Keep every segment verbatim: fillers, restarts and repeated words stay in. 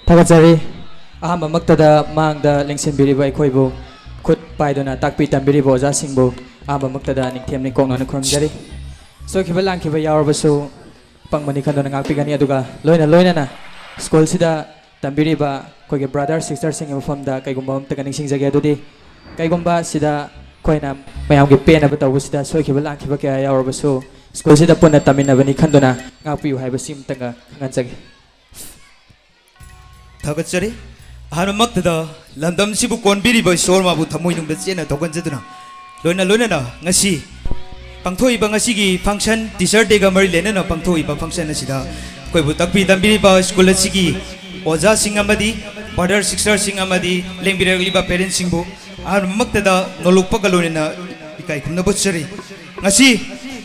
ꯊꯥꯒꯠꯆꯔꯤ꯫ ꯑꯍꯥꯟꯕꯃꯛꯇꯗ ꯃꯥꯡꯗ ꯂꯦꯡꯁꯤꯟꯕꯤꯔꯤꯕ ꯑꯩꯈꯣꯏꯕꯨ ꯈꯨꯠ ꯄꯥꯏꯗꯨꯅ ꯇꯥꯛꯄꯤ ꯇꯝꯕꯤꯔꯤꯕ ꯑꯣꯖꯥꯁꯤꯡꯕꯨ ꯑꯍꯥꯟꯕꯃꯛꯇꯗ ꯅꯤꯡꯊꯦꯝ ꯅꯤꯡꯀꯣꯛꯅꯅ ꯈꯨꯔꯨꯝꯖꯔꯤ꯫ ꯁꯣꯏꯈꯤꯕ ꯂꯥꯟꯈꯤꯕ ꯌꯥꯎꯔꯕꯁꯨ ꯄꯪꯕꯅꯤ ꯈꯟꯗꯨꯅ ꯉꯥꯛꯄꯤꯒꯅꯤ꯫ ꯑꯗꯨꯒ ꯂꯣꯏꯅ ꯂꯣꯏꯅꯅ ꯁ꯭ꯀꯨꯜꯁꯤꯗ ꯇꯝꯕꯤꯔꯤꯕ ꯑꯩꯈꯣꯏꯒꯤ ꯕ꯭ꯔꯥꯗꯔ ꯁꯤꯁꯇꯔꯁꯤꯡꯒꯤ ꯃꯐꯝꯗ ꯀꯩꯒꯨꯝꯕ ꯑꯃꯠꯇꯒ ꯅꯤꯡꯁꯤꯡꯖꯒꯦ꯫ ꯑꯗꯨꯗꯤ ꯀꯩꯒꯨꯝꯕ ꯁꯤꯗ ꯑꯩꯈꯣꯏꯅ ꯃꯌꯥꯝꯒꯤ ꯄꯦꯟꯅꯕ ꯇꯧꯕꯁꯤꯗ ꯁꯣꯏꯈꯤꯕ ꯂꯥꯟꯈꯤꯕ ꯀꯌꯥ ꯌꯥꯎꯔꯕꯁꯨ ꯁ꯭ꯀꯨꯜꯁꯤꯗ ꯄꯨꯟꯅ ꯇꯝꯃꯤꯟꯅꯕꯅꯤ ꯈꯟꯗꯨꯅ ꯉꯥꯛꯄꯤꯌꯨ ꯍꯥꯏꯕꯁꯤ ꯑꯃꯇꯪꯒ ꯈꯪꯍꯟꯖꯒꯦ꯫ ꯊꯥꯒꯠꯆꯔꯤ꯫ ꯑꯍꯥꯟꯕꯃꯛꯇꯗ ꯂꯝꯗꯝꯁꯤꯕꯨ ꯀꯣꯟꯕꯤꯔꯤꯕ ꯏꯁꯣꯔ ꯃꯥꯕꯨ ꯊꯃꯣꯏꯅꯨꯡꯗ ꯆꯦꯠꯅ ꯊꯧꯒꯠꯆꯗꯨꯅ, ꯂꯣꯏꯅ ꯂꯣꯏꯅꯅ ꯉꯁꯤ ꯄꯥꯡꯊꯣꯛꯏꯕ ꯉꯁꯤꯒꯤ function, Teacher Day ꯒ ꯃꯔꯤ ꯂꯩꯅꯅ ꯄꯥꯡꯊꯣꯛꯏꯕ function ꯑꯁꯤꯗ ꯑꯩꯈꯣꯏꯕꯨ ꯇꯥꯛꯄꯤ ꯇꯝꯕꯤꯔꯤꯕ ꯁ꯭ꯀꯨꯜ ꯑꯁꯤꯒꯤ ꯑꯣꯖꯥꯁꯤꯡ ꯑꯃꯗꯤ brother sister ꯁꯤꯡ ꯑꯃꯗꯤ ꯂꯦꯡꯕꯤꯔꯛꯂꯤꯕ parent ꯁꯤꯡꯕꯨ ꯑꯍꯥꯟꯕꯃꯛꯇꯗ ꯅꯣꯂꯨꯛꯄꯒ ꯂꯣꯏꯅꯅ ꯏꯀꯥꯏ ꯈꯨꯝꯅꯕ ꯎꯠꯆꯔꯤ꯫ ꯉꯁꯤ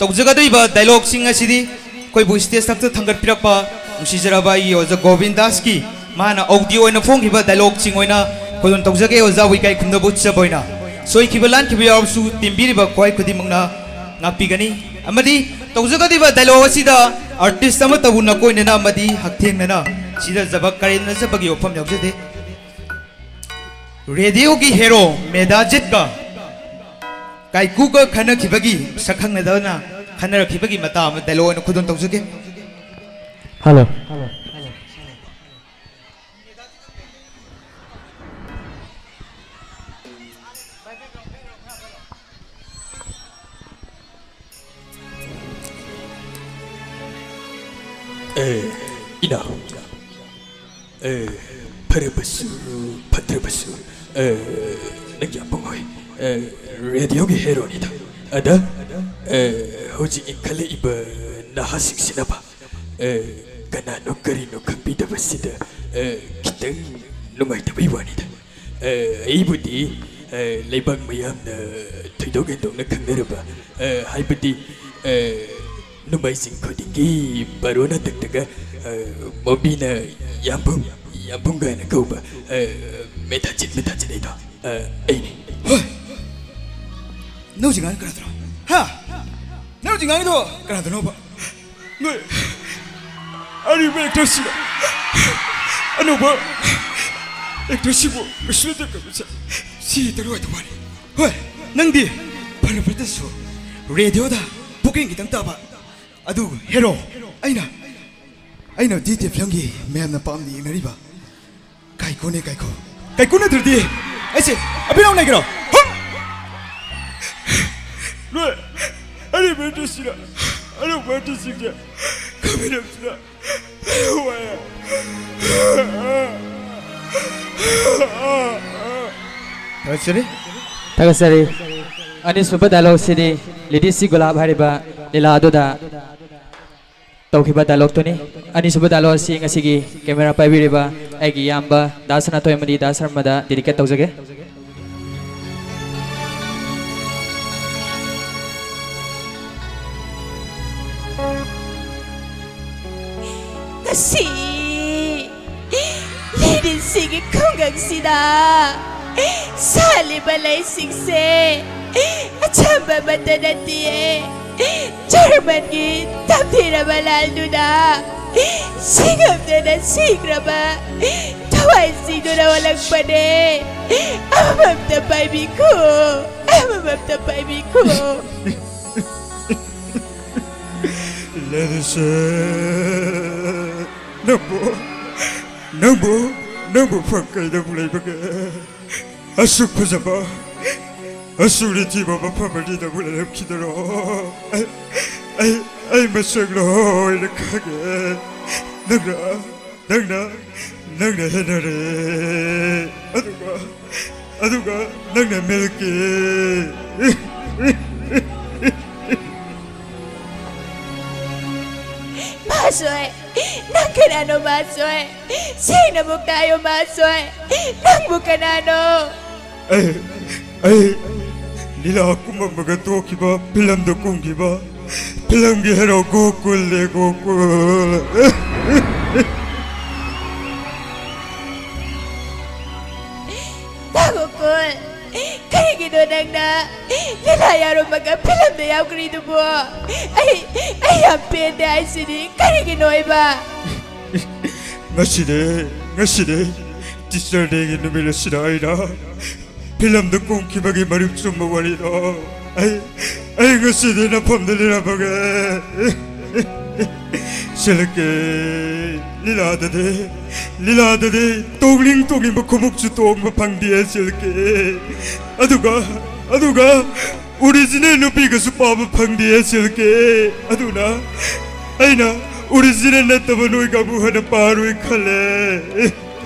ꯇꯧꯖꯒꯗꯧꯔꯤꯕ dialogue ꯁꯤꯡ ꯑꯁꯤꯗꯤ ꯑꯩꯈꯣꯏꯕꯨ stage ꯊꯛꯇ ꯊꯥꯡꯒꯠꯄꯤꯔꯛꯄ ꯅꯨꯡꯁꯤꯖꯔꯕ ꯑꯩꯒꯤ ꯑꯣꯖꯥ ꯒꯣꯕꯤꯟ ꯗꯥꯁꯀꯤ, ꯃꯥꯅ ꯑꯧꯗꯤ ꯑꯣꯏꯅ ꯐꯣꯡꯈꯤꯕ dialogue ꯁꯤꯡ ꯑꯣꯏꯅ ꯈꯨꯗꯣꯜ ꯇꯧꯖꯒꯦ꯫ ꯑꯣꯖꯥꯕꯨ ꯏꯀꯥꯏ ꯈꯨꯝꯅꯕ ꯎꯠꯆꯕ ꯑꯣꯏꯅ ꯁꯣꯏꯈꯤꯕ ꯂꯥꯟꯈꯤꯕ ꯌꯥꯎꯔꯕꯁꯨ ꯇꯦꯝꯕꯤꯔꯤꯕ ꯈ꯭ꯋꯥꯏ ꯈꯨꯗꯤꯡꯃꯛꯅ ꯉꯥꯛꯄꯤꯒꯅꯤ꯫ ꯑꯃꯗꯤ ꯇꯧꯖꯒꯗꯧꯔꯤꯕ dialogue ꯑꯁꯤꯗ artist ꯑꯃꯠꯇꯕꯨ ꯅꯀꯣꯏꯅꯅ ꯑꯃꯗꯤ ꯍꯛꯊꯦꯡꯅꯅ ꯁꯤꯗꯖꯕ ꯀꯔꯦꯝꯅꯖꯕꯒꯤ ꯋꯥꯐꯝ ꯌꯥꯎꯖꯗꯦ꯫ Radio ꯒꯤ hero ꯃꯦꯙꯥꯖꯤꯠꯀ ꯀꯥꯏꯀꯨꯒ ꯈꯟꯅꯈꯤꯕꯒꯤ, ꯁꯛꯈꯪꯅꯗꯅ ꯈꯟꯅꯔꯛꯈꯤꯕꯒꯤ ꯃꯇꯥꯡ ꯑꯃ dialogue ꯑꯣꯏꯅ ꯈꯨꯗꯣꯜ ꯇꯧꯖꯒꯦ꯫ Hello. ꯑꯦ, ꯏꯅꯥꯎ꯫ ꯑꯦ, ꯐꯔꯕꯁꯨ, ꯐꯠꯇ꯭ꯔꯕꯁꯨ, ꯑꯦ, ꯅꯪ ꯌꯥꯝ ꯄꯪꯍꯣꯏ꯫ ꯑꯦ, radio ꯒꯤ hero ꯅꯤꯗ꯫ ꯑꯗ, ꯑꯦ, ꯍꯧꯖꯤꯛ ꯏꯟꯈꯠꯂꯛꯏꯕ ꯅꯍꯥꯁꯤꯡꯁꯤꯅꯕ, ꯑꯦ, ꯀꯅꯥꯅꯣ ꯀꯔꯤꯅꯣ ꯈꯪꯕꯤꯗꯕꯁꯤꯗ, ꯑꯦ, ꯈꯤꯇꯪ ꯅꯨꯡꯉꯥꯏꯇꯕꯩ ꯋꯥꯅꯤꯗ꯫ ꯑꯦ, ꯑꯩꯕꯨꯗꯤ, ꯑꯦ, ꯂꯩꯕꯥꯛ ꯃꯌꯥꯝꯅ ꯊꯣꯏꯗꯣꯛ ꯍꯦꯟꯗꯣꯛꯅ ꯈꯪꯅꯔꯕ, ꯑꯦ, ꯍꯥꯏꯕꯗꯤ, ꯑꯦ, ꯅꯣꯡꯃꯥꯏꯖꯤꯡ ꯈꯨꯗꯤꯡꯒꯤ ꯕꯥꯔꯣ ꯅꯥꯇꯛꯇꯒ, ꯑꯦ, ꯃꯣꯕꯤꯅ ꯌꯥꯝꯕꯨꯡ, ꯌꯥꯝꯕꯨꯡ ꯀꯥꯏꯅ ꯀꯧꯕ, ꯑꯦ, ꯃꯦꯊꯥꯖꯤꯠ, ꯃꯦꯊꯥꯖꯤꯠ ꯍꯥꯏꯗꯣ, ꯑꯦ, ꯑꯩꯅꯤ꯫ ꯍꯣꯏ! ꯅꯪ ꯍꯧꯖꯤꯛ ꯉꯥꯡꯉꯤ ꯀꯅꯥꯗꯅꯣ? ꯍꯥ? ꯅꯪ ꯍꯧꯖꯤꯛ ꯉꯥꯡꯉꯤꯗꯣ ꯀꯅꯥꯗꯅꯣꯕ? ꯅꯣꯏ ꯑꯔꯤꯕ actor ꯁꯤꯡ, ꯑꯅꯧꯕ ꯑꯦꯛꯇꯔꯁꯤꯕꯨ ꯀꯩꯁꯨ ꯅꯠꯇꯦ ꯀꯩꯅꯣꯁꯦ꯫ ꯁꯤ ꯇꯔꯨꯛ ꯍꯥꯏꯗꯧ ꯃꯥꯜꯂꯤ꯫ ꯍꯣꯏ, ꯅꯪꯗꯤ ꯐꯅ ꯐꯠꯇ꯭ꯔꯁꯨ ꯔꯦꯗꯤꯑꯣꯗ ꯄꯨꯛꯅꯤꯡ ꯈꯤꯇꯪ ꯇꯥꯕ ꯑꯗꯨ ꯍꯦꯔꯣ꯫ ꯑꯩꯅ ꯑꯩꯅ ꯗꯤ ꯇꯤ ꯐꯤꯂꯝꯒꯤ ꯃꯌꯥꯝꯅ ꯄꯥꯝꯅ ꯌꯦꯡꯅꯔꯤꯕ ꯀꯥꯏꯀꯨꯅꯦ, ꯀꯥꯏꯀꯨ꯫ ꯀꯥꯏꯀꯨ ꯅꯠꯇ꯭ꯔꯗꯤ ꯑꯩꯁꯦ ꯑꯕꯤꯅꯥꯎ ꯅꯩꯒꯦꯔꯣ? ꯍꯨꯝ! ꯅꯣꯏ ꯑꯔꯤꯕ ꯑꯦꯛꯇꯔꯁꯤꯡꯅ ꯑꯅꯧꯕ ꯑꯦꯛꯇꯔꯁꯤꯡꯁꯦ ꯈꯪꯕꯤꯔꯝꯁꯤꯅ꯫ ꯊꯥꯒꯠꯆꯔꯤ꯫ ꯊꯥꯒꯠꯆꯔꯤ꯫ ꯑꯅꯤꯁꯨꯕ ꯗꯥꯏꯂꯣꯛꯁꯤꯗꯤ ꯂꯤꯗꯤꯁꯤ ꯒꯨꯂꯥꯞ ꯍꯥꯏꯔꯤꯕ ꯂꯤꯂꯥ ꯑꯗꯨꯗ ꯇꯧꯈꯤꯕ ꯗꯥꯏꯂꯣꯛꯇꯨꯅꯤ꯫ ꯑꯅꯤꯁꯨꯕ ꯗꯥꯏꯂꯣꯛ ꯑꯁꯤ ꯉꯁꯤꯒꯤ ꯀꯦꯃꯦꯔꯥ ꯄꯥꯏꯕꯤꯔꯤꯕ ꯑꯩꯒꯤ ꯏꯌꯥꯝꯕ ꯗꯥ ꯁꯅꯥꯊꯣꯏ ꯑꯃꯗꯤ ꯗꯥ ꯁꯔꯃꯗ ꯗꯦꯗꯤꯀꯦꯠ ꯇꯧꯖꯒꯦ꯫ ꯉꯁꯤ ꯂꯤꯔꯤꯁꯤꯒꯤ ꯈꯨꯡꯒꯪꯁꯤꯗ ꯁꯥꯠꯂꯤꯕ ꯂꯩꯁꯤꯡꯁꯦ ꯑꯆꯝꯕ ꯑꯃꯠꯇ ꯅꯠꯇꯤꯌꯦ꯫ ꯖꯔꯃꯟꯒꯤ ꯇꯝꯊꯤꯔꯕ ꯂꯥꯟꯗꯨꯅ ꯁꯤꯉꯝꯗꯅ ꯁꯤꯈ꯭ꯔꯕ ꯊꯋꯥꯏꯁꯤꯡꯗꯨꯅ ꯑꯣꯜꯂꯛꯄꯅꯦ꯫ ꯑꯃꯃꯝꯇ ꯄꯥꯏꯕꯤꯈꯣ, ꯑꯃꯃꯝꯇ ꯄꯥꯏꯕꯤꯈꯣ꯫ ꯂꯩꯔꯤꯁꯦ ꯅꯪꯕꯨ, ꯅꯪꯕꯨ, ꯅꯪꯕꯨ ꯐꯪ ꯀꯩꯗꯕꯨ ꯂꯩꯕꯒꯦ? ꯑꯁꯨꯛ ꯐꯖꯕ, ꯑꯁꯨꯛ ꯅꯤꯡꯊꯤꯕ ꯃꯐꯝ ꯑꯅꯤꯗꯕꯨ ꯂꯩꯔꯝꯈꯤꯗꯔꯣ? ꯑꯩ, ꯑꯩ, ꯑꯩ ꯃꯁꯛ ꯂꯣꯏꯅ ꯈꯪꯉꯦ꯫ ꯅꯪꯅ, ꯅꯪꯅ, ꯅꯪꯅ ꯍꯦꯟꯅꯔꯦ꯫ ꯑꯗꯨꯒ, ꯑꯗꯨꯒ ꯅꯪꯅ ꯃꯦꯜꯀꯤ꯫ ꯃꯥꯁꯣꯏ, ꯅꯪ ꯀꯅꯥꯅꯣ ꯃꯥꯁꯣꯏ? ꯁꯦꯡꯅ ꯑꯃꯨꯛꯇ ꯍꯥꯏꯌꯣ ꯃꯥꯁꯣꯏ, ꯅꯪꯕꯨ ꯀꯅꯥꯅꯣ? ꯑꯩ, ꯑꯩ ꯂꯤꯂꯥ ꯀꯨꯝꯃꯝꯕꯒ ꯇꯣꯛꯈꯤꯕ, ꯐꯤꯂꯝꯗ ꯀꯨꯝꯈꯤꯕ, ꯐꯤꯂꯝꯒꯤ ꯍꯦꯔꯣ ꯒꯣꯀꯨꯜꯅꯦ, ꯒꯣꯀꯨꯜ꯫ ꯇꯥ ꯒꯣꯀꯨꯜ, ꯀꯔꯤꯒꯤꯅꯣ ꯅꯪꯅ ꯂꯤꯂꯥ ꯌꯥꯎꯔꯝꯃꯒ ꯐꯤꯂꯝꯗ ꯌꯥꯎꯈ꯭ꯔꯤꯗꯨꯕꯣ? ꯑꯩ, ꯑꯩ ꯌꯥꯝ ꯄꯦꯟꯗꯦ ꯍꯥꯏꯁꯤꯗꯤ ꯀꯔꯤꯒꯤꯅꯣ ꯍꯥꯏꯕ? ꯉꯁꯤꯗꯤ, ꯉꯁꯤꯗꯤ ꯇꯤꯆꯔ ꯗꯦꯒꯤ ꯅꯨꯃꯤꯠ ꯑꯁꯤꯗ ꯑꯩꯅ ꯐꯤꯂꯝꯗ ꯀꯨꯝꯈꯤꯕꯒꯤ ꯃꯔꯤꯛ ꯆꯨꯝꯕ ꯋꯥꯔꯤꯗꯣ ꯑꯩ, ꯑꯩ ꯉꯁꯤꯗꯤ ꯅꯐꯝꯗ ꯂꯤꯔꯝꯃꯒꯦ꯫ ꯁꯤꯜꯀꯤ ꯂꯤꯂꯥꯗꯗꯤ, ꯂꯤꯂꯥꯗꯗꯤ ꯇꯣꯡꯅꯤꯡ ꯇꯣꯡꯅꯤꯡꯕ ꯈꯣꯡꯎꯞꯁꯨ ꯇꯣꯡꯕ ꯐꯪꯗꯦ, ꯁꯤꯜꯀꯤ꯫ ꯑꯗꯨꯒ, ꯑꯗꯨꯒ ꯑꯣꯔꯤꯖꯤꯅꯦꯜ ꯅꯨꯄꯤꯒꯁꯨ ꯄꯥꯕ ꯐꯪꯗꯦ, ꯁꯤꯜꯀꯤ꯫ ꯑꯗꯨꯅ ꯑꯩꯅ ꯑꯣꯔꯤꯖꯤꯅꯦꯜ ꯅꯠꯇꯕ ꯅꯣꯏꯒꯕꯨ ꯍꯦꯟꯅ ꯄꯥꯔꯣꯏ ꯈꯜꯂꯦ꯫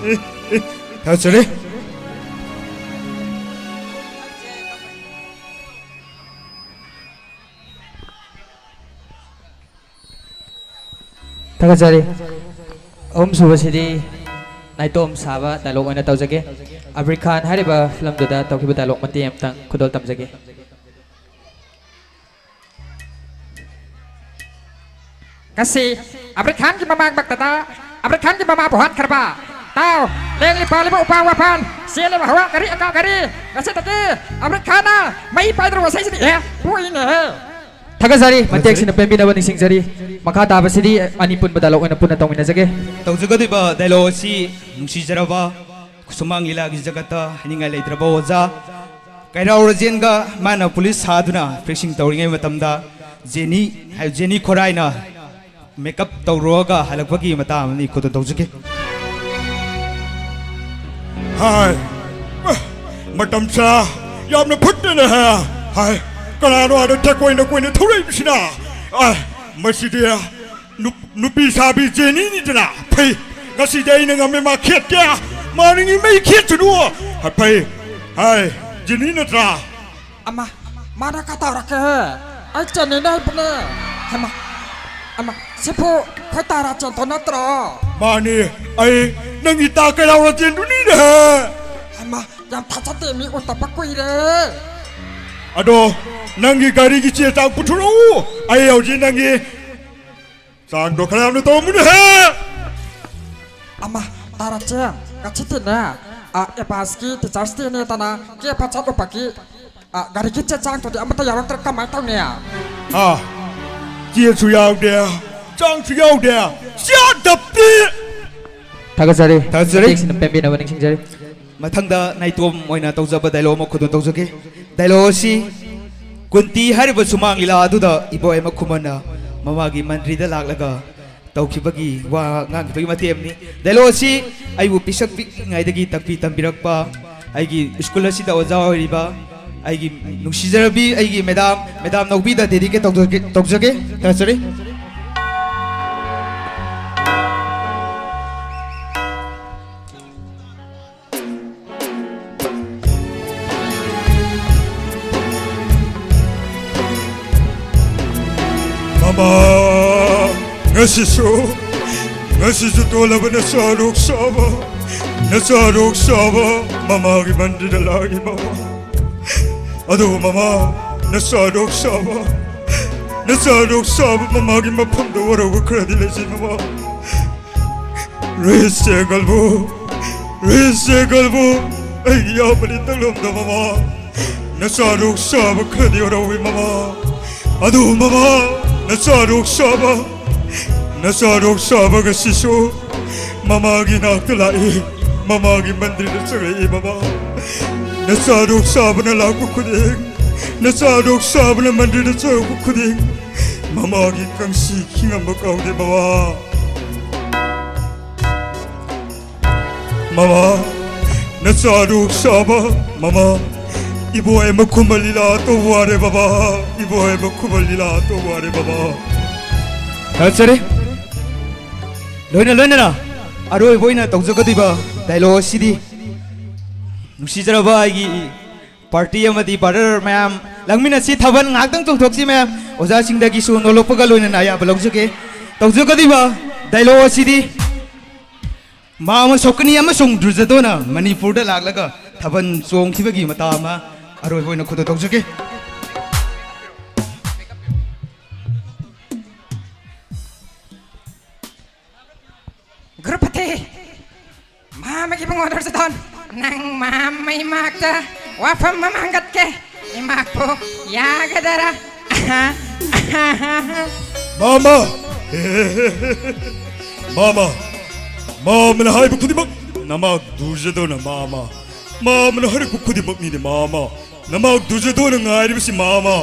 ꯊꯥꯖꯔꯦ꯫ ꯊꯥꯒꯠꯆꯔꯤ꯫ ꯑꯍꯨꯝꯁꯨꯕꯁꯤꯗꯤ ꯅꯥꯏꯇꯣꯝ ꯁꯥꯕ ꯗꯥꯏꯂꯣꯛ ꯑꯣꯏꯅ ꯇꯧꯖꯒꯦ꯫ ꯑꯕꯤꯔ ꯈꯥꯟ ꯍꯥꯏꯔꯤꯕ ꯐꯤꯂꯝꯗꯨꯗ ꯇꯧꯈꯤꯕ ꯗꯥꯏꯂꯣꯛ ꯃꯇꯦꯛ ꯑꯃꯇꯪ ꯈꯨꯗꯣꯜ ꯇꯝꯖꯒꯦ꯫ ꯉꯁꯤ ꯑꯕꯤꯔ ꯈꯥꯟꯒꯤ ꯃꯃꯥꯡꯃꯛꯇꯗ ꯑꯕꯤꯔ ꯈꯥꯟꯒꯤ ꯃꯃꯥꯕꯨ ꯍꯥꯠꯈ꯭ꯔꯕ꯫ ꯇꯥꯎ, ꯂꯦꯡꯂꯤ ꯄꯥꯜꯂꯤꯕ ꯎꯄꯥꯜ ꯋꯥꯄꯥꯜ, ꯆꯦꯜꯂꯤꯕ ꯍꯋꯥ ꯒꯥꯔꯤ ꯑꯀꯥ ꯒꯥꯔꯤ, ꯉꯁꯤꯗꯒꯤ ꯑꯕꯤꯔ ꯈꯥꯟꯅ ꯃꯩ ꯄꯥꯏꯗ꯭ꯔꯕ ꯏꯁꯩꯁꯤꯗꯤ ꯑꯦ ꯄꯣꯛꯏꯅꯦꯍꯦ꯫ ꯊꯥꯒꯠꯆꯔꯤ, ꯃꯇꯦꯛꯁꯤꯅ ꯄꯦꯟꯕꯤꯅꯕ ꯅꯤꯡꯁꯤꯡꯖꯔꯤ꯫ ꯃꯈꯥ ꯇꯥꯕꯁꯤꯗꯤ ꯑꯅꯤ ꯄꯨꯟꯕ ꯗꯥꯏꯂꯣꯛ ꯑꯣꯏꯅ ꯄꯨꯟꯅ ꯇꯧꯃꯤꯟꯅꯖꯒꯦ꯫ ꯇꯧꯖꯒꯗꯧꯔꯤꯕ ꯗꯥꯏꯂꯣꯛ ꯑꯁꯤ ꯅꯨꯡꯁꯤꯖꯔꯕ ꯁꯨꯃꯥꯡ ꯂꯤꯂꯥꯒꯤ ꯖꯒꯠꯇ ꯍꯥꯏꯅꯤꯡꯉꯥꯏ ꯂꯩꯇ꯭ꯔꯕ ꯑꯣꯖꯥ ꯀꯩꯔꯥꯎ ꯔꯥꯖꯦꯟꯒ ꯃꯥꯅ ꯄꯨꯂꯤꯁ ꯁꯥꯗꯨꯅ ꯐꯤꯛꯁꯤꯡ ꯇꯧꯔꯤꯉꯩ ꯃꯇꯝꯗ ꯖꯦꯅꯤ, ꯖꯦꯅꯤ ꯈꯣꯔꯥꯏꯅ ꯃꯦꯀꯞ ꯇꯧꯔꯨꯔꯒ ꯍꯜꯂꯛꯄꯒꯤ ꯃꯇꯥꯡ ꯑꯃꯅꯤ ꯈꯨꯗꯣꯜ ꯇꯧꯖꯒꯦ꯫ ꯍꯥꯏ, ꯃꯇꯝꯁꯦ ꯌꯥꯝꯅ ꯐꯠꯇꯦꯅꯦꯍꯦ꯫ ꯍꯥꯏ, ꯀꯅꯥꯅꯣ ꯑꯥꯗ ꯊꯦꯛ ꯀꯣꯏꯅ ꯀꯣꯏꯅ ꯊꯧꯔꯛꯏꯕꯁꯤꯅ? ꯑꯥꯏ, ꯃꯁꯤꯗꯤ ꯅꯨꯞ-, ꯅꯨꯄꯤ ꯁꯥꯕꯤ ꯖꯦꯅꯤꯅꯤꯗꯅ꯫ ꯐꯩ, ꯉꯁꯤꯗꯤ ꯑꯩꯅ ꯉꯝꯃꯦ, ꯃꯥ ꯈꯦꯠꯀꯦ꯫ ꯃꯥ ꯅꯪꯒꯤ ꯃꯩ ꯈꯦꯠꯁꯅꯨ꯫ ꯍꯥꯏ, ꯐꯩ꯫ ꯍꯥꯏ, ꯖꯦꯅꯤ ꯅꯠꯇ꯭ꯔꯥ? ꯑꯃ, ꯃꯥꯅ ꯀꯩꯗꯧꯔꯛꯀꯦ? ꯑꯩ ꯆꯦꯟꯅꯤꯅ ꯍꯥꯏꯕꯅꯦ꯫ ꯍꯩꯃꯥ, ꯑꯃ, ꯁꯤꯕꯨ ꯑꯩꯈꯣꯏ ꯇꯥꯔꯥ ꯆꯦꯟꯗꯣ ꯅꯠꯇ꯭ꯔꯣ? ꯃꯥꯅꯤ, ꯑꯩ ꯅꯪꯒꯤ ꯇꯥ ꯀꯩꯔꯥꯎ ꯔꯥꯖꯦꯟꯗꯨꯅꯤꯅꯦ꯫ ꯍꯩꯃꯥ, ꯌꯥꯝ ꯊꯥꯖꯗꯦ, ꯃꯤ ꯎꯗꯕ ꯀꯨꯏꯔꯦ꯫ ꯑꯗꯣ ꯅꯪꯒꯤ ꯒꯥꯔꯤꯒꯤ ꯆꯦ ꯆꯥꯡ ꯄꯨꯊꯣꯔꯛꯎ꯫ ꯑꯩ ꯍꯧꯖꯤꯛ ꯅꯪꯒꯤ ꯆꯥꯡꯗꯣ ꯈꯔ ꯌꯥꯝꯅ ꯇꯧꯔꯝꯃꯨꯅꯦꯍꯦ꯫ ꯑꯃ, ꯇꯥꯔꯥ ꯆꯦꯟ, ꯉꯁꯤꯗꯤꯅꯦ, ꯑ, ꯑꯦꯕꯥꯁꯀꯤ ꯇꯤꯆꯔꯁ ꯗꯦꯅꯦꯗꯅ ꯀꯦꯕ ꯆꯠꯂꯨꯕꯒꯤ, ꯑ, ꯒꯥꯔꯤꯒꯤ ꯆꯦ ꯆꯥꯡꯗꯨꯗꯤ ꯑꯃꯠꯇ ꯌꯥꯎꯔꯛꯇ꯭ꯔꯦ, ꯀꯃꯥꯏꯅ ꯇꯧꯅꯤ? ꯑꯥ, ꯆꯦꯁꯨ ꯌꯥꯎꯗꯦ, ꯆꯥꯡꯁꯨ ꯌꯥꯎꯗꯦ, ꯆꯥꯗꯕꯤ꯫ ꯊꯥꯒꯠꯆꯔꯤ꯫ ꯊꯥꯒꯠꯆꯔꯤ꯫ ꯃꯇꯦꯛꯁꯤꯅ ꯄꯦꯟꯕꯤꯅꯕ ꯅꯤꯡꯁꯤꯡꯖꯔꯤ꯫ ꯃꯊꯪꯗ ꯅꯥꯏꯇꯣꯝ ꯑꯣꯏꯅ ꯇꯧꯖꯕ ꯗꯥꯏꯂꯣꯛ ꯑꯃ ꯈꯨꯗꯣꯜ ꯇꯧꯖꯒꯦ꯫ ꯗꯥꯏꯂꯣꯛ ꯑꯁꯤ ꯀꯨꯟꯇꯤ ꯍꯥꯏꯔꯤꯕ ꯁꯨꯃꯥꯡ ꯂꯤꯂꯥ ꯑꯗꯨꯗ ꯏꯕꯣꯏ ꯑꯃ ꯈꯨꯃꯟꯅ ꯃꯃꯥꯒꯤ ꯃꯟꯗ꯭ꯔꯤꯗ ꯂꯥꯛꯂꯒ ꯇꯧꯈꯤꯕꯒꯤ ꯋꯥ ꯉꯥꯡꯈꯤꯕꯒꯤ ꯃꯇꯦꯛ ꯑꯃꯅꯤ꯫ ꯗꯥꯏꯂꯣꯛ ꯑꯁꯤ ꯑꯩꯕꯨ ꯄꯤꯁꯛ ꯄꯤꯛꯂꯤꯉꯩꯗꯒꯤ ꯇꯥꯛꯄꯤ ꯇꯝꯕꯤꯔꯛꯄ ꯑꯩꯒꯤ ꯁ꯭ꯀꯨꯜ ꯑꯁꯤꯗ ꯑꯣꯖꯥ ꯑꯣꯏꯔꯤꯕ ꯑꯩꯒꯤ ꯅꯨꯡꯁꯤꯖꯔꯕꯤ ꯑꯩꯒꯤ ꯃꯦꯗꯥꯝ, ꯃꯦꯗꯥꯝ ꯅꯧꯕꯤꯗ ꯗꯦꯗꯤꯀꯦꯠ ꯇꯧꯖꯒꯦ, ꯇꯧꯖꯒꯦ꯫ ꯊꯥꯒꯠꯆꯔꯤ꯫ ꯃꯃꯥ, ꯉꯁꯤꯁꯨ, ꯉꯁꯤꯁꯨ ꯇꯣꯜꯂꯕ ꯅꯆꯥꯔꯣꯛ ꯁꯥꯕ, ꯅꯆꯥꯔꯣꯛ ꯁꯥꯕ ꯃꯃꯥꯒꯤ ꯃꯟꯗꯤꯔꯗ ꯂꯥꯛꯏ ꯃꯃꯥ꯫ ꯑꯗꯨꯕꯨ ꯃꯃꯥ, ꯅꯆꯥꯔꯣꯛ ꯁꯥꯕ, ꯅꯆꯥꯔꯣꯛ ꯁꯥꯕ ꯃꯃꯥꯒꯤ ꯃꯐꯝꯗ ꯋꯥꯔꯧꯕ ꯈꯔꯗꯤ ꯂꯩꯖꯩ ꯃꯃꯥ꯫ ꯔꯤꯁ ꯁꯦꯒꯜꯕꯨ, ꯔꯤꯁ ꯁꯦꯒꯜꯕꯨ ꯑꯩꯒꯤ ꯏꯌꯥꯝꯕꯅꯤ ꯇꯛꯂꯝꯗ ꯃꯃꯥ꯫ ꯅꯆꯥꯔꯣꯛ ꯁꯥꯕ ꯈꯔꯗꯤ ꯋꯥꯔꯧꯏ ꯃꯃꯥ꯫ ꯑꯗꯨ ꯃꯃꯥ, ꯅꯆꯥꯔꯣꯛ ꯁꯥꯕ, ꯅꯆꯥꯔꯣꯛ ꯁꯥꯕ ꯉꯁꯤꯁꯨ ꯃꯃꯥꯒꯤ ꯅꯥꯛꯇ ꯂꯥꯛꯏ, ꯃꯃꯥꯒꯤ ꯃꯟꯗꯤꯔꯗ ꯆꯪꯂꯛꯏ ꯃꯃꯥ꯫ ꯅꯆꯥꯔꯣꯛ ꯁꯥꯕꯅ ꯂꯥꯛꯄ ꯈꯨꯗꯤꯡ, ꯅꯆꯥꯔꯣꯛ ꯁꯥꯕꯅ ꯃꯟꯗꯤꯔꯗ ꯆꯪꯂꯛꯄ ꯈꯨꯗꯤꯡ ꯃꯃꯥꯒꯤ ꯀꯪꯁꯤ ꯈꯤꯡꯉꯝꯕ ꯀꯥꯎꯗꯦ ꯃꯃꯥ꯫ ꯃꯃꯥ, ꯅꯆꯥꯔꯣꯛ ꯁꯥꯕ, ꯃꯃꯥ, ꯏꯕꯣꯏ ꯃꯈꯨꯃ ꯂꯤꯂꯥ ꯇꯧ ꯋꯥꯔꯦ ꯕꯕꯥ, ꯏꯕꯣꯏ ꯃꯈꯨꯃ ꯂꯤꯂꯥ ꯇꯧ ꯋꯥꯔꯦ ꯕꯕꯥ꯫ ꯊꯥꯒꯠꯆꯔꯤ꯫ ꯂꯣꯏꯅ ꯂꯣꯏꯅꯅ ꯑꯔꯣꯏꯕ ꯑꯣꯏꯅ ꯇꯧꯖꯒꯗꯣꯏꯕ ꯗꯥꯏꯂꯣꯛ ꯑꯁꯤꯗꯤ, ꯅꯨꯡꯁꯤꯖꯔꯕ ꯑꯩꯒꯤ ꯄꯥꯔꯇꯤ ꯑꯃꯗꯤ ꯕ꯭ꯔꯗꯔ ꯃꯌꯥꯝ, ꯂꯥꯡꯃꯤꯟꯅꯁꯤ, ꯊꯥꯕꯜ ꯉꯥꯏꯍꯥꯛꯇꯪ ꯆꯣꯡꯊꯣꯛꯁꯤ ꯃꯌꯥꯝ꯫ ꯑꯣꯖꯥꯁꯤꯡꯗꯒꯤꯁꯨ ꯅꯣꯂꯣꯛꯄꯒ ꯂꯣꯏꯅꯅ ꯑꯌꯥꯕ ꯂꯧꯖꯒꯦ꯫ ꯇꯧꯖꯒꯗꯣꯏꯕ ꯗꯥꯏꯂꯣꯛ ꯑꯁꯤꯗꯤ, ꯃꯥꯃ ꯁꯣꯛꯀꯅꯤ ꯑꯃꯁꯨꯡ ꯗ꯭ꯔꯨꯖꯗꯣꯅ ꯃꯅꯤꯄꯨꯔꯗ ꯂꯥꯛꯂꯒ ꯊꯥꯕꯜ ꯆꯣꯡꯈꯤꯕꯒꯤ ꯃꯇꯥ ꯑꯃ ꯑꯔꯣꯏꯕ ꯑꯣꯏꯅ ꯈꯨꯗꯣꯜ ꯇꯧꯖꯒꯦ꯫ ꯒ꯭ꯔꯨꯄꯇꯤ, ꯃꯥꯃꯒꯤ ꯏꯕꯨꯡꯉꯣ ꯗ꯭ꯔꯨꯖꯗꯣꯟ, ꯅꯪ ꯃꯥꯃ ꯏꯃꯥꯛꯇ ꯋꯥꯐꯝ ꯑꯃ ꯍꯪꯒꯠꯀꯦ꯫ ꯏꯃꯥꯛꯄꯨ ꯌꯥꯒꯗꯔꯥ? ꯃꯥꯃ! ꯃꯥꯃ! ꯃꯥꯃꯅ ꯍꯥꯏꯕ ꯈꯨꯗꯤꯡꯃꯛ ꯅꯃꯥꯛ ꯗꯨꯔꯖꯣꯙꯣꯅ ꯃꯥꯃ꯫ ꯃꯥꯃꯅ ꯍꯥꯏꯔꯛꯄ ꯈꯨꯗꯤꯡꯃꯛꯅꯤꯅꯦ ꯃꯥꯃ꯫ ꯅꯃꯥꯛ ꯗꯨꯔꯖꯣꯙꯣꯅ ꯉꯥꯏꯔꯤꯕꯁꯤ ꯃꯥꯃ꯫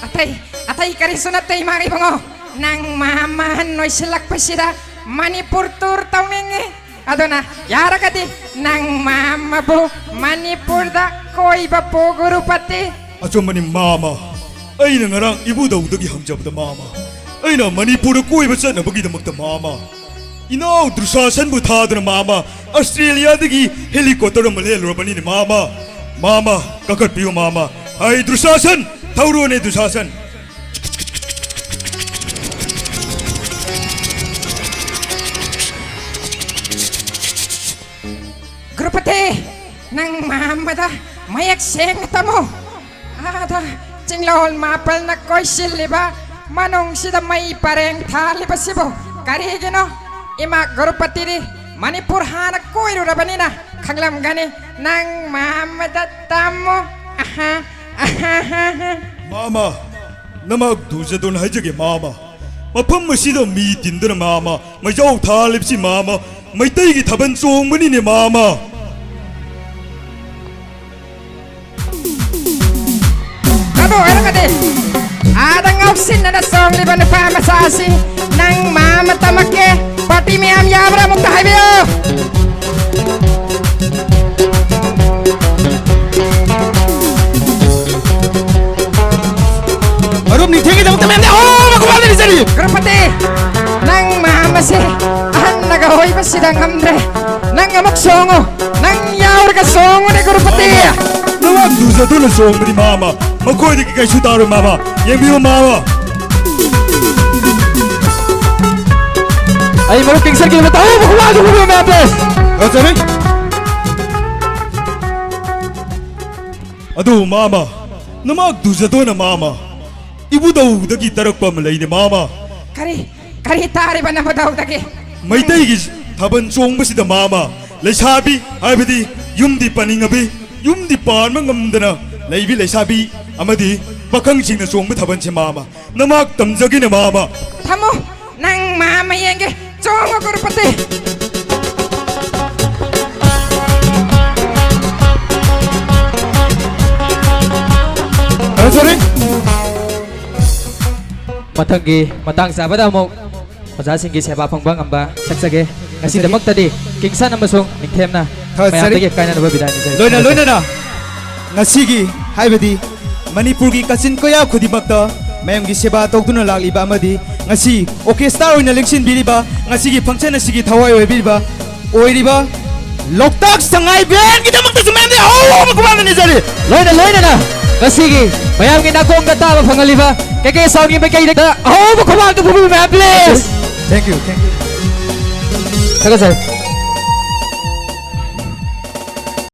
ꯑꯇꯩ, ꯑꯇꯩ ꯀꯔꯤꯁꯨ ꯅꯠꯇꯦ, ꯏꯃꯥ ꯏꯕꯨꯡꯉꯣ꯫ ꯅꯪ ꯃꯥꯃ ꯑꯍꯟ ꯑꯣꯏꯁꯤꯜꯂꯛꯄꯁꯤꯗ ꯃꯅꯤꯄꯨꯔ tour ꯇꯧꯅꯤꯡꯉꯤ꯫ ꯑꯗꯨꯅ ꯌꯥꯔꯒꯗꯤ ꯅꯪ ꯃꯥꯃꯕꯨ ꯃꯅꯤꯄꯨꯔꯗ ꯀꯣꯏꯕ ꯄꯨ, ꯒꯨꯔꯨꯄꯇꯤ꯫ ꯑꯆꯨꯝꯕꯅꯤ ꯃꯥꯃ꯫ ꯑꯩꯅ ꯉꯔꯥꯡ ꯏꯕꯨꯙꯧꯗꯒꯤ ꯍꯪꯖꯕꯗ ꯃꯥꯃ, ꯑꯩꯅ ꯃꯅꯤꯄꯨꯔꯗ ꯀꯣꯏꯕ ꯆꯠꯅꯕꯒꯤꯗꯃꯛꯇ ꯃꯥꯃ, ꯏꯅꯥꯎ ꯗꯨꯁꯥꯁꯟꯕꯨ ꯊꯥꯗꯨꯅ ꯃꯥꯃ ꯑꯁꯇ꯭ꯔꯦꯂꯤꯌꯥꯗꯒꯤ helicopter ꯑꯃ ꯂꯦꯜꯂꯨꯔꯕꯅꯤꯅꯦ ꯃꯥꯃ꯫ ꯃꯥꯃ, ꯀꯥꯈꯠꯄꯤꯌꯨ ꯃꯥꯃ꯫ ꯍꯥꯏ ꯗꯨꯁꯥꯁꯟ, ꯊꯧꯔꯣꯅꯦ ꯗꯨꯁꯥꯁꯟ꯫ ꯒꯨꯔꯨꯄꯇꯤ, ꯅꯪ ꯃꯥꯃꯗ ꯃꯌꯦꯛ ꯁꯦꯡꯅ ꯇꯝꯃꯨ꯫ ꯑꯥꯗ ꯆꯤꯡꯂꯣꯜ ꯃꯥꯄꯜꯅ ꯀꯣꯏꯁꯤꯜꯂꯤꯕ ꯃꯅꯨꯡꯁꯤꯗ ꯃꯩ ꯄꯔꯦꯡ ꯊꯥꯜꯂꯤꯕꯁꯤꯕꯨ ꯀꯔꯤꯒꯤꯅꯣ? ꯏꯃꯥ ꯒꯨꯔꯨꯄꯇꯤꯗꯤ ꯃꯅꯤꯄꯨꯔ ꯍꯥꯟꯅ ꯀꯣꯏꯔꯨꯔꯕꯅꯤꯅ ꯈꯪꯂꯝꯒꯅꯤ꯫ ꯅꯪ ꯃꯥꯃꯗ ꯇꯝꯃꯨ꯫ ꯑꯍꯥ, ꯑꯍꯥ, ꯑꯍꯥ, ꯑꯍꯥ꯫ ꯃꯥꯃ, ꯅꯃꯥꯛ ꯗꯨꯔꯖꯣꯙꯣꯟ ꯍꯥꯏꯖꯒꯦ ꯃꯥꯃ꯫ ꯃꯐꯝ ꯑꯁꯤꯗ ꯃꯤ ꯇꯤꯟꯗꯨꯅ ꯃꯥꯃ, ꯃꯩꯖꯥꯎ ꯊꯥꯜꯂꯤꯕꯁꯤ ꯃꯥꯃ, ꯃꯩꯇꯩꯒꯤ ꯊꯥꯕꯜ ꯆꯣꯡꯕꯅꯤꯅꯦ ꯃꯥꯃ꯫ ꯑꯗꯨ ꯑꯣꯏꯔꯒꯗꯤ ꯑꯥꯗ ꯉꯥꯎꯁꯤꯟꯅꯅ ꯆꯣꯡꯂꯤꯕ ꯅꯨꯄꯥ ꯃꯆꯥ ꯑꯁꯤ ꯅꯪ ꯃꯥꯃ ꯇꯝꯃꯛꯀꯦ꯫ ꯄꯥꯔꯇꯤ ꯃꯌꯥꯝ ꯌꯥꯕ꯭ꯔꯥ ꯑꯃꯨꯛꯇ ꯍꯥꯏꯕꯤꯌꯨ꯫ ꯃꯔꯨꯞ ꯅꯤꯡꯊꯦꯝꯒꯤꯗꯃꯛꯇ ꯃꯌꯥꯝꯗ ꯑꯍꯣꯡꯕ ꯈꯨꯋꯥꯗ ꯄꯤꯖꯔꯤ꯫ ꯒꯨꯔꯨꯄꯇꯤ, ꯅꯪ ꯃꯥꯃꯁꯦ ꯑꯍꯟꯅꯒ ꯑꯣꯏꯕꯁꯤꯗ ꯉꯝꯗ꯭ꯔꯦ꯫ ꯅꯪ ꯑꯃꯨꯛ ꯆꯣꯡꯉꯨ꯫ ꯅꯪ ꯌꯥꯎꯔꯒ ꯆꯣꯡꯉꯨꯅꯦ, ꯒꯨꯔꯨꯄꯇꯤ꯫ ꯅꯃꯥꯛ ꯗꯨꯔꯖꯣꯙꯣꯟꯅ ꯆꯣꯡꯕꯗꯤ ꯃꯥꯃ, ꯃꯈꯣꯏꯗꯒꯤ ꯀꯩꯁꯨ ꯇꯥꯔꯣꯏ ꯃꯥꯃ꯫ ꯌꯦꯡꯕꯤꯌꯨ ꯃꯥꯃ꯫ ꯑꯩ ꯃꯔꯨꯞ ꯀꯦꯡꯁꯔꯒꯤ ꯃꯇꯧ ꯑꯃ ꯈꯨꯋꯥꯗꯨ ꯎꯕꯤꯌꯨ ꯃꯌꯥꯝ, please꯫ ꯐꯖꯔꯦ꯫ ꯑꯗꯨ ꯃꯥꯃ, ꯅꯃꯥꯛ ꯗꯨꯔꯖꯣꯙꯣꯟꯅ ꯃꯥꯃ ꯏꯕꯨꯙꯧꯗꯒꯤ ꯇꯥꯔꯛꯄ ꯑꯃ ꯂꯩꯅꯦ ꯃꯥꯃ꯫ ꯀꯔꯤ, ꯀꯔꯤ ꯇꯥꯔꯤꯕ ꯅꯕꯨꯙꯧꯗꯒꯤ? ꯃꯩꯇꯩꯒꯤ ꯊꯥꯕꯜ ꯆꯣꯡꯕꯁꯤꯗ ꯃꯥꯃ, ꯂꯩꯁꯥꯕꯤ ꯍꯥꯏꯕꯗꯤ ꯌꯨꯝꯗꯤ ꯄꯥꯅꯤꯡꯉꯕꯤ, ꯌꯨꯝꯗꯤ ꯄꯥꯟꯕ ꯉꯝꯗꯅ ꯂꯩꯕꯤ ꯂꯩꯁꯥꯕꯤ ꯑꯃꯗꯤ ꯄꯥꯈꯪꯁꯤꯡꯅ ꯆꯣꯡꯕ ꯊꯥꯕꯜꯁꯦ ꯃꯥꯃ, ꯅꯃꯥꯛ ꯇꯝꯖꯒꯦꯅꯦ ꯃꯥꯃ꯫ ꯊꯝꯃꯣ, ꯅꯪ ꯃꯥꯃ ꯌꯦꯡꯒꯦ꯫ ꯆꯣꯡꯉꯣ ꯒꯨꯔꯨꯄꯇꯤ꯫ ꯃꯊꯪꯒꯤ ꯃꯇꯥꯡ ꯆꯥꯕꯗ ꯑꯃꯨꯛ ꯑꯣꯖꯥꯁꯤꯡꯒꯤ ꯁꯦꯕꯥ ꯐꯪꯕ ꯉꯝꯕ ꯁꯛꯆꯒꯦ꯫ ꯉꯁꯤꯗꯃꯛꯇꯗꯤ ꯀꯤꯡꯁꯟ ꯑꯃꯁꯨꯡ ꯅꯤꯡꯊꯦꯝꯅ ꯊꯥꯒꯠꯆꯔꯤ꯫ ꯃꯌꯥꯝꯗꯒꯤ ꯀꯥꯏꯅꯅꯕ ꯕꯤꯗꯥꯏ ꯅꯤꯖꯔꯤ꯫ ꯂꯣꯏꯅ ꯂꯣꯏꯅꯅ ꯉꯁꯤꯒꯤ, ꯍꯥꯏꯕꯗꯤ ꯃꯅꯤꯄꯨꯔꯒꯤ ꯀꯥꯆꯤꯟ ꯀꯣꯌꯥ ꯈꯨꯗꯤꯡꯃꯛꯇ ꯃꯌꯥꯝꯒꯤ ꯁꯦꯕꯥ ꯇꯧꯗꯨꯅ ꯂꯥꯛꯂꯤꯕ ꯑꯃꯗꯤ ꯉꯁꯤ ꯑꯣꯔꯀꯦꯁꯇ꯭ꯔꯥ ꯑꯣꯏꯅ ꯂꯦꯡꯁꯤꯟꯕꯤꯔꯤꯕ, ꯉꯁꯤꯒꯤ ꯐꯪꯁꯟ ꯑꯁꯤꯒꯤ ꯊꯋꯥꯏ ꯑꯣꯏꯕꯤꯔꯤꯕ, ꯑꯣꯏꯔꯤꯕ ꯂꯣꯛꯇꯥꯛ ꯁꯉꯥꯏ ꯕꯦꯟꯒꯤꯗꯃꯛꯇꯁꯨ ꯃꯌꯥꯝꯗ ꯑꯍꯧꯕ ꯈꯨꯕꯥꯛꯅ ꯅꯤꯖꯔꯤ꯫ ꯂꯣꯏꯅ ꯂꯣꯏꯅꯅ ꯉꯁꯤꯒꯤ ꯃꯌꯥꯝꯒꯤ ꯅꯥꯀꯣꯡꯗ ꯇꯥꯕ ꯐꯪꯍꯜꯂꯤꯕ ꯀꯦ ꯀꯦ ꯁꯥꯎꯟꯒꯤ ꯃꯥꯏꯀꯩꯗ ꯑꯍꯧꯕ ꯈꯨꯕꯥꯛꯇ ꯐꯨꯕꯤꯌꯨ ꯃꯌꯥꯝ, please꯫ Thank you, thank you. ꯊꯥꯒꯠꯆꯔꯤ꯫